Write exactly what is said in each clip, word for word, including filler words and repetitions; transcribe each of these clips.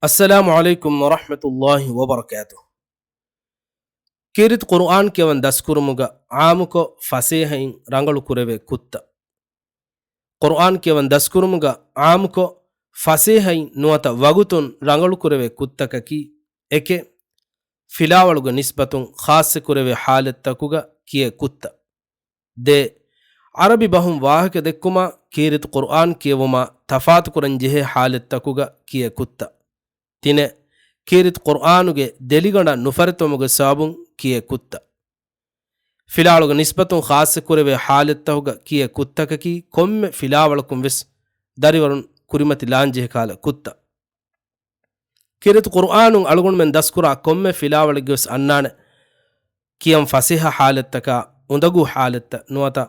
އައްސަލާމު ޢަލައިކުމް ވަރަޙްމަތުﷲި ވަބަރަކާތުހު. ކީރިތި ޤުރުއާން ކިޔަވަން ދަސްކުރުމުގަ ޢާއްމުކޮށް ފަސޭހައިން ރަނގަޅު ކުރެވޭ ކުށްތައް. ޤުރުއާން ކިޔަވަން ދަސްކުރުމުގަ ޢާއްމުކޮށް ފަސޭހައިން ނުވަތަ ވަގުތުން ރަނގަޅު ކުރެވޭ ކުށްތަކަކީ، އެކެއް، ފިލާވަޅުގެ ނިސްބަތުން ޚާއްޞަ ކުރެވޭ ޙާލަތްތަކުގަ ކިޔޭ ކުށްތައް. ދޭ، ޢަރަބި ބަހުން ވާހަކަ ދެއްކުމާ ކީރިތި ޤުރުއާން ކިޔެވުމާ ތަފާތު ކުރަން ޖެހޭ ޙާލަތްތަކުގަ ކިޔޭ ކުށްތައް. ތިނެއް، ކީރިތި ޤުރުއާނުގެ ދެލިގަނޑަށް ނުފަރިތަވުމުގެ ސަބަބުން ކިޔޭ ކުށްތައް. ފިލާވަޅުގެ ނިސްބަތުން ޚާއްޞަ ކުރެވޭ ޙާލަތްތަކުގަ ކިޔޭ ކުށްތަކަކީ ކޮންމެ ފިލާވަޅަކުން ވެސް ދަރިވަރުން ކުރިމަތި ލާންޖެހޭ ކަހަލަ ކުށްތައް. ކީރިތި ޤުރުއާނުން އަޅުގަނޑުމެން ދަސްކުރާ ކޮންމެ ފިލާވަޅެއްގެ ވެސް އަންނާނެ ކިޔަން ފަސޭހަ ޙާލަތްތަކާ އުނދަގޫ ޙާލަތްތައް ނުވަތަ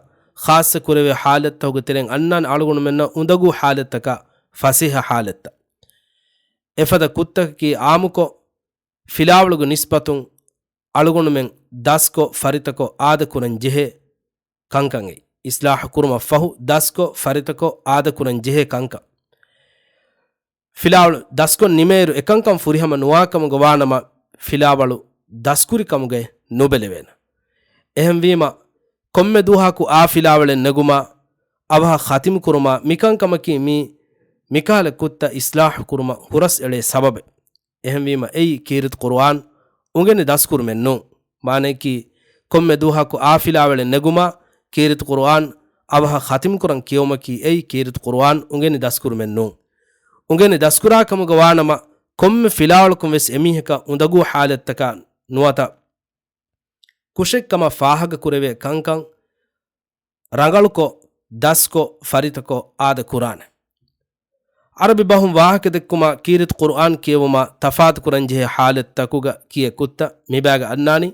ޚާއްޞަ ކުރެވޭ ޙާލަތްތަކުގެ ތެރެއިން އަންނާނެ އަޅުގަނޑުމެންނަށް އުނދަގޫ ޙާލަތްތަކާ ފަސޭހަ ޙާލަތްތައް. އެފަދަ ކުށްތަކަކީ އާއްމުކޮށް ފިލާވަޅުގެ ނިސްބަތުން އަޅުގަނޑުމެން ދަސްކޮށް ފަރިތަކޮށް އާދަ ކުރަން ޖެހޭ ކަންކަން އެއް. އިޞްލާޙު ކުރުމަށް ފަހު ދަސްކޮށް ފަރިތަކޮށް އާދަ ކުރަން ޖެހޭ ކަންކަން. ފިލާވަޅު ދަސްކޮށް ނިމޭއިރު އެކަންކަން ފުރިހަމަ ނުވާކަމުގަ ވާނަމަ، ފިލާވަޅު ދަސްކުރި ކަމުގައި ނުބެލެވޭނެ. އެހެންވީމަ، ކޮންމެ ދުވަހަކު އާ ފިލާވަޅެއް ނެގުމާ، އަވަހަށް ޚަތިމު ކުރުމާ، މިކަންކަމަކީ މީ މިކަހަލަ ކުށްތައް އިޞްލާޙު ކުރުމަށް ހުރަސް އެޅޭ ސަބަބެއް. އެހެންވީމަ އެއީ ކީރިތި ޤުރުއާން އުނގެނި ދަސްކުރުމެއް ނޫން. މާނަޔަކީ، ކޮންމެ ދުވަހަކު އާ ފިލާވަޅެއް ނެގުމާ، ކީރިތި ޤުރުއާން އަވަހަށް ޚަތިމުކުރަން ކިޔެވުމަކީ އެއީ ކީރިތި ޤުރުއާން އުނގެނި ދަސްކުރުމެއް ނޫން. އުނގެނި ދަސްކުރާ ކަމުގަ ވާނަމަ، ކޮންމެ ފިލާވަޅަކުން ވެސް އެމީހަކަށް އުނދަގޫ ޙާލަތްތަކާ ނުވަތަ ކުށެއްކަމަށް ފާހަގަކުރެވޭ ކަންކަން ރަނގަޅުކޮށް، ދަސްކޮށް، ފަރިތަކޮށް އާދަ ކުރާނެ. ޢަރަބި ބަހުން ވާހަކަ ދެއްކުމާ ކީރިތި ޤުރުއާން ކިޔެވުމާ ތަފާތު ކުރަންޖެހޭ ޙާލަތްތަކުގަ ކިޔޭ ކުށްތައް މިބާގަ އަންނާނީ،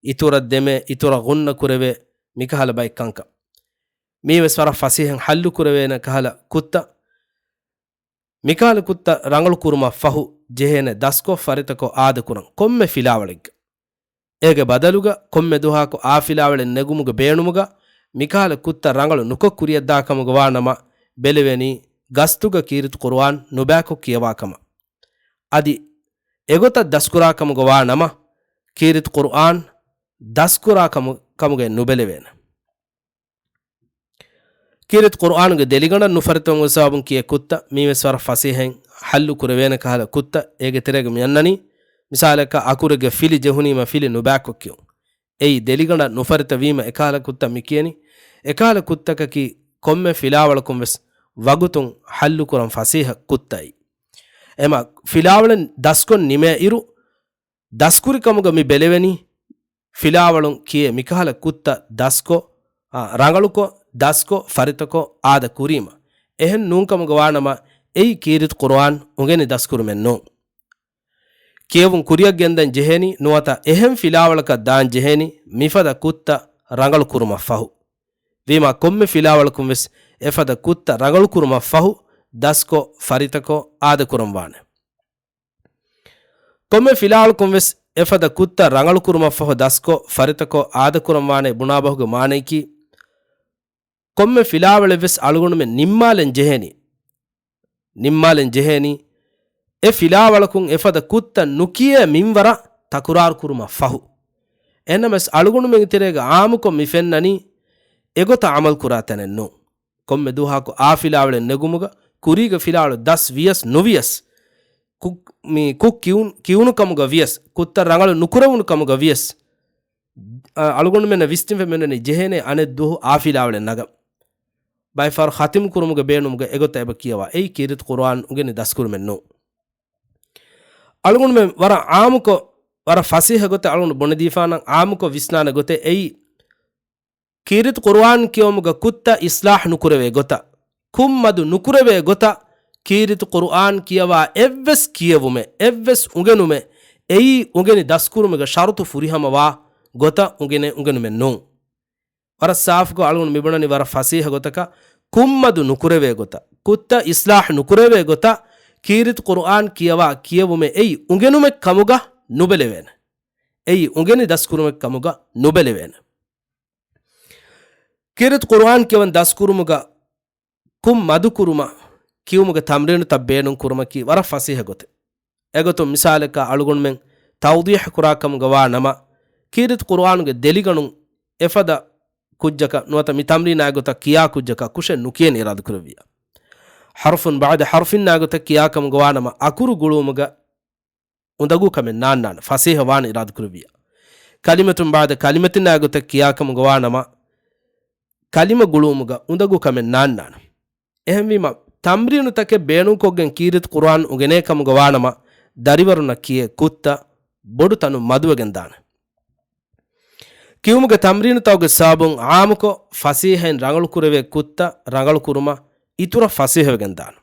އިތުރަށް ދެމޭ، އިތުރަށް ޣުންނަ ކުރެވޭ، މިކަހަލަ ބައެއް ކަންކަން. މީވެސް ވަރަށް ފަސޭހައިން ޙައްލު ކުރެވޭނެ ކަހަލަ ކުށްތައް. މިކަހަލަ ކުށްތައް ރަނގަޅު ކުރުމަށް ފަހު ޖެހޭނެ ދަސްކޮށް ފަރިތަކޮށް އާދަ ކުރަން ކޮންމެ ފިލާވަޅެއްގަ. އޭގެ ބަދަލުގަ ކޮންމެ ދުވަހަކު އާ ފިލާވަޅެއް ނެގުމުގެ ބޭނުމުގަ މިކަހަލަ ކުށްތައް ރަނގަޅު ނުކޮށް ކުރިޔަށްދާ ކަމުގަ ވާނަމަ، ބެލެވޭނީ ގަސްތުގަ ކީރިތި ޤުރުއާން ނުބައިކޮށް ކިޔަވާ ކަމަށް. އަދި އެގޮތަށް ދަސްކުރާ ކަމުގަ ވާ ނަމަ، ކީރިތި ޤުރުއާން ދަސްކުރާ ކަމު، ކަމުގައި ނުބެލެވޭނެ. ކީރިތި ޤުރުއާނުގެ ދެލިގަނޑަށް ނުފަރިތަވުމުގެ ސަބަބުން ކިޔޭ ކުށްތައް މީވެސް ވަރަށް ފަސޭހައިން ޙައްލު ކުރެވޭނެ ކަހަލަ ކުށްތައް. އޭގެ ތެރޭގަ މި އަންނަނީ، މިސާލަކަށް، އަކުރެއްގެ ފިލި ޖެހުނީމަ ފިލި ނުބައިކޮށް ކިޔުން. އެއީ ދެލިގަނޑަށް ނުފަރިތަވީމަ އެކަހަލަ ކުށްތައް މި ކިޔަނީ. އެކަހަލަ ކުށްތަކަކީ ކޮންމެ ފިލާވަޅަކުން ވެސް ވަގުތުން ޙައްލު ކުރަން ފަސޭހަ ކުށްތައް. އެމަ ފިލާވަޅެއް ދަސްކޮށް ނިމޭ އިރު، ދަސްކުރި ކަމުގަ މި ބެލެވެނީ، ފިލާވަޅުން ކިޔޭ މިކަހަލަ ކުށްތައް ދަސްކޮށް، އާ، ރަނގަޅުކޮށް، ދަސްކޮށް، ފަރިތަކޮށް އާދަ ކުރީމަ. އެހެން ނޫންކަމުގަ ވާނަމަ، އެއީ ކީރިތި ޤުރުއާން އުނގެނި ދަސްކުރުމެއް ނޫން. ކިޔެވުން ކުރިއަށް ގެންދަން ޖެހޭނީ، ނުވަތަ އެހެން ފިލާވަޅަކަށް ދާން ޖެހޭނީ، މިފަދަ ކުށްތައް ރަނގަޅު ކުރުމަށް ފަހު. ވީމާ، ކޮންމެ ފިލާވަޅަކުން ވެސް އެފަދަ ކުށްތައް ރަނގަޅު ކުރުމަށް ފަހު، ދަސްކޮށް، ފަރިތަކޮށް އާދަ ކުރަން ވާނެ. ކޮންމެ ފިލާވަޅަކުން ވެސް އެފަދަ ކުށްތައް ރަނގަޅު ކުރުމަށް ފަހު ދަސްކޮށް، ފަރިތަކޮށް އާދަ ކުރަން ވާނެ ބުނާ ބަހުގެ މާނަޔަކީ، ކޮންމެ ފިލާވަޅެއް ވެސް އަޅުގަނޑުމެން ނިންމާލަން ޖެހޭނީ. ނިންމާލަން ޖެހޭނީ، އެ ފިލާވަޅަކުން އެފަދަ ކުށްތައް ނުކިޔޭ މިންވަރަށް ތަކުރާރު ކުރުމަށް ފަހު. އެހެންނަމަވެސް އަޅުގަނޑުމެންގެ ތެރޭގަ އާއްމުކޮށް މި ފެންނަނީ އެގޮތަށް ޢަމަލު ކުރާ ތަނެއް ނޫން. ކޮންމެ ދުވަހަކު އާ ފިލާވަޅެއް ނެގުމުގަ ކުރީގެ ފިލާވަޅު ދަސް ވިޔަސް ނުވިޔަސް، ކު، މި ކުށް ކިޔުނު، ކިޔުނު ކަމުގަ ވިޔަސް، ކުށްތައް ރަނގަޅު ނުކުރެވުނު ކަމުގަ ވިޔަސް، އަ، އަޅުގަނޑުމެންނަށް ވިސްނިފަ މިއޮންނަނީ ޖެހޭނެ އަނެއް ދުވަހު އާ ފިލާވަޅެއް ނަގަން. ބައެއް ފަހަރު ޚަތިމު ކުރުމުގެ ބޭނުމުގަ އެގޮތަށް އެބަ ކިޔަވާ. އެއީ ކީރިތި ޤުރުއާން އުނގެނި ދަސްކުރުމެއް ނޫން. އަޅުގަނޑުމެން ވަރަށް ޢާއްމުކޮށް، ވަރަށް ފަސޭހަ ގޮތެއް އަޅުގަނޑު ބުނެދީފާނަން، ޢާއްމުކޮށް ވިސްނާނެ ގޮތެއް އެއީ، ކީރިތި ޤުރުއާން ކިޔެވުމުގަ ކުށްތައް އިޞްލާޙް ނުކުރެވޭ ގޮތަށް، ކުށް މަދު ނުކުރެވޭ ގޮތަށް، ކީރިތި ޤުރުއާން ކިޔަވާ އެއްވެސް ކިޔެވުމެއް، އެއްވެސް އުނގެނުމެއް، އެއީ އުނގެނި ދަސްކުރުމުގެ ޝަރުޠު ފުރިހަމަވާ ގޮތަށް އުނގެނެ، އުނގެނުމެއް ނޫން. ވަރަށް ސާފުކޮށް އަޅުގަނޑު މިބުނަނީ ވަރަށް ފަސޭހަ ގޮތަކަށް، ކުށް މަދު ނުކުރެވޭ ގޮތަށް، ކުށްތައް އިޞްލާޙް ނުކުރެވޭ ގޮތަށް، ކީރިތި ޤުރުއާން ކިޔަވާ ކިޔެވުމެއް އެއީ އުނގެނުމެއް ކަމުގަ ނުބެލެވޭނެ. އެއީ އުނގެނި ދަސްކުރުމެއް ކަމުގަ ނުބެލެވޭނެ. ކީރިތި ޤުރުއާން ކިޔަވަން ދަސްކުރުމުގަ ކުށް މަދުކުރުމަށް ކިޔުމުގެ ތަމްރީނުތައް ބޭނުން ކުރުމަކީ ވަރަށް ފަސޭހަ ގޮތެއް. އެގޮތުން މިސާލަކަށް އަޅުގަނޑުމެން ތައުޟީޙު ކުރާ ކަމުގަ ވާ ނަމަ، ކީރިތި ޤުރުއާނުގެ ދެލިގަނޑުން އެފަދަ ކުއްޖަކަށް ނުވަތަ މި ތަމްރީނާ ގޮތަށް ކިޔާ ކުއްޖަކަށް ކުށެއް ނުކިޔަން އިރާދަކުރެއްވިޔާ. ޙަރުފުން ބަޢުދަ ޙަރުފިންނާ ގޮތަށް ކިޔާ ކަމުގަ ވާ ނަމަ، އަކުރު ގުޅުވުމުގަ އުނދަގޫ ކަމެއް ނާންނާނެ، ފަސޭހަ ވާނެ އިރާދަކުރެއްވިޔާ. ކަލިމަތުން ބަޢުދަ ކަލިމަތިންނާ ގޮތަށް ކިޔާ ކަމުގަ ވާ ނަމަ، ކަލިމަ ގުޅުވުމުގަ އުނދަގޫ ކަމެއް ނާންނާނެ. އެހެންވީމަ، ތަމްރީނުތަކެއް ބޭނުންކޮށްގެން ކީރިތި ޤުރުއާން އުނގެނޭ ކަމުގަ ވާ ނަމަ، ދަރިވަރުންނަށް ކިޔޭ ކުށްތައް ބޮޑު ތަނުން މަދުވެގެން ދާނެ. ކިޔުމުގެ ތަމްރީނުތަކުގެ ސަބަބުން ޢާއްމުކޮށް ފަސޭހައިން ރަނގަޅުކުރެވޭ ކުށްތައް ރަނގަޅުކުރުމަށް އިތުރަށް ފަސޭހަވެގެން ދާނެ.